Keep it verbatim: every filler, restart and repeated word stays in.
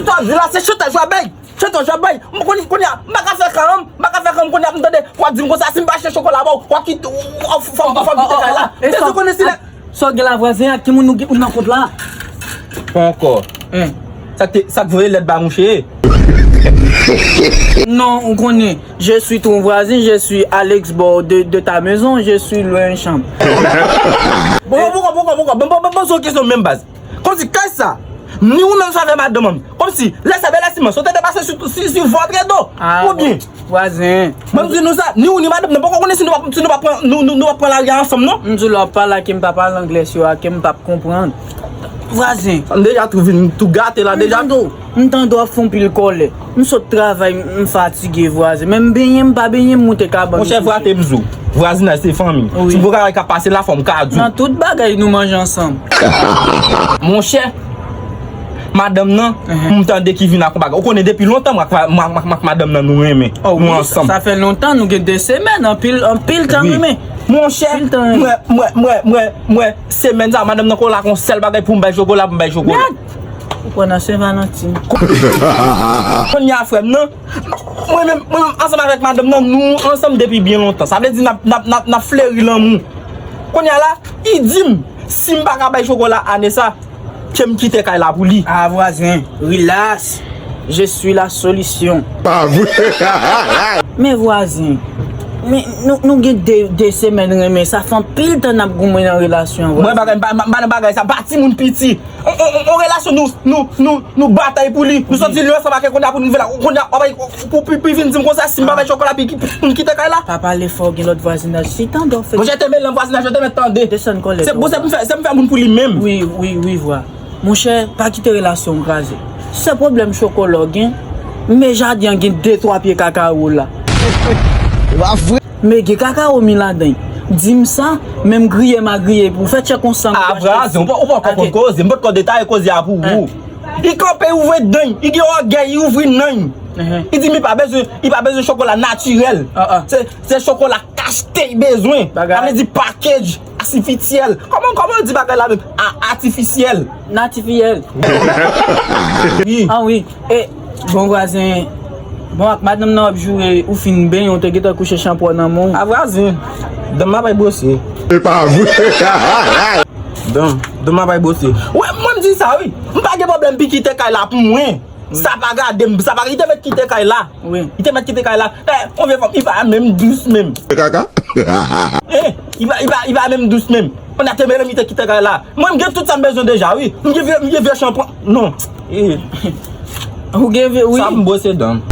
Sa w di la, se chantaj w ap bay. Chantaj w ap bay. M konnen, kounye a, m pa ka fè ka, m pa ka fè ka, m kounye a, m tande, w ap di m konsa, si m pa achte chokola ba w, w ap kite, w ap fè m, fè m kite kay la. Bezwen konnen si lè Sa w gen la, vwazen, ak ki moun ou gen, ou nan kont la? Poko. Sa k te, sa k voye lèt ba mouche? Non, ou konnen, je suis ton voisin, je suis à l'ex bord de, de ta maison, je suis loin chambre. Bon, bon, bon, bon, bon, bon, bon, bon, bon, kesyon menm baz. Kòmsi kay sa, ni ou menm sa fè madanm an. Kòmsi, lè sa bèl la siman, sote te pase sou, sou, sou vòtre do. Oubyen, vwazen. Mwen m di nou sa, ni ou ni madanm nan poko konnen si nou pa, si nou pa pran, nou, nou, nou pa pran lari a ansanm non. M di w lè w ap pale ak m pa pale anglè, si w ak m p ap konprann. Vwazen. Sa m deja tou vin tou gate la deja. M tande w ap fè yon pil kòlè. M sot travay, m fatige, vwazen. Men m benyen, m pa benyen, m moute kabann. Monchè, frate m di w, vwazinaj se fanmi. Si m poko ka pase la, fò m ka di w. Nan tout bagay, nou manje ansanm. Monchè, madanm nan, m tande ki vin ak yon bagay. Ou konnen depi lontan, m ak, m ak, m ak, m ak madanm nan, nou renmen. Nou ansanm. Sa fè lontan, nou gen de semèn, anpil, anpil tan renmen. Monchè, mwen, mwen, mwen, mwen, mwen, semèn sa, madanm nan kole ak yon sèl bagay pou m bay chokola, pou m bay chokola. Ou pran nan Sen Valantin. Kounye a, frè m nan, mwen menm, mwen menm, ansanm avèk madanm nan, nou ansanm depi byen lontan. Sa vle di n ap, n ap, n ap, n ap fleri lanmou. Kounye a la, li di m, si m pa ka bay chokola ane sa, ke m kite kay la pou li. Ah, vwazen, relax. Je suis la solution. Pa vre. Men vwazen, men nou, nou gen de, de semèn renmen, sa fè anpil tan n ap goumen nan relasyon an, vwazen. Mwen bagay, m pa, m pa nan bagay sa, m pa timoun piti. On, on, on, on relasyon nou, nou, nou, nou batay pou li. Nou soti lwen ansanm ak kounye a pou nou vin la, kounye a, w ap, pou, pou, pou vin di m konsa, si m pa bay chokola pou, pou m kite kay la. Pa pale fò, gen lòt vwazinaj. Si tande w fè. Monchè, te mele nan vwazinaj, yo te mèt tande. Desann kòlè. Se pou, se pou fè, se pou fè moun pou li menm. Wi, wi, wi, vwa. Monchè, pa kite relasyon w kraze. Sèl pwoblèm chokola w gen, men jaden an gen de twa pye kakawo la. E pa vre. Men gen kakawo mi ladan l. Di m sa, men m griye m a griye pou w fè tchèk yon san. Ah, vwazen, ou pa, ou pa konn koze, m potko detaye koze a pou ou. Li kanpe, li ouvri dan l, li gen ògèy, li ouvri nan l. Li di m li pa bezwen, li pa bezwen chokola natirèl. Se, se chokola achte l bezwen. Sa vle di package, atifisyèl. Kòman, kòman yo di bagay la menm? A, atifisyèl. Natifiyèl. Wi. Ah wi. E, bon vwazen, bon ak madanm nan w ap joure, ou fin benyen, ou te gentan kouche chanpò nan men w. Ah vwazen, dan m ap bay bwose. E pa vre. Dan, dan m ap bay bwose. Wi, mwen m di sa wi. M pa gen pwoblèm pou kite kay la pou mwen. Sa pa gade m, sa pa, li te mèt kite kay la. Wi. Li te mèt kite kay la. Eh, yon vye fanm, li pa menm dous menm. Kaka. Eh, li pa, li pa, li pa menm dous menm. Pandan te mele m, li te kite kay la. Mwen, m gen tout sa m bezwen deja, wi. M gen vye, m gen vye chanpwen. Non. Eh. Ou gen vye, wi. Sa m bwose dan.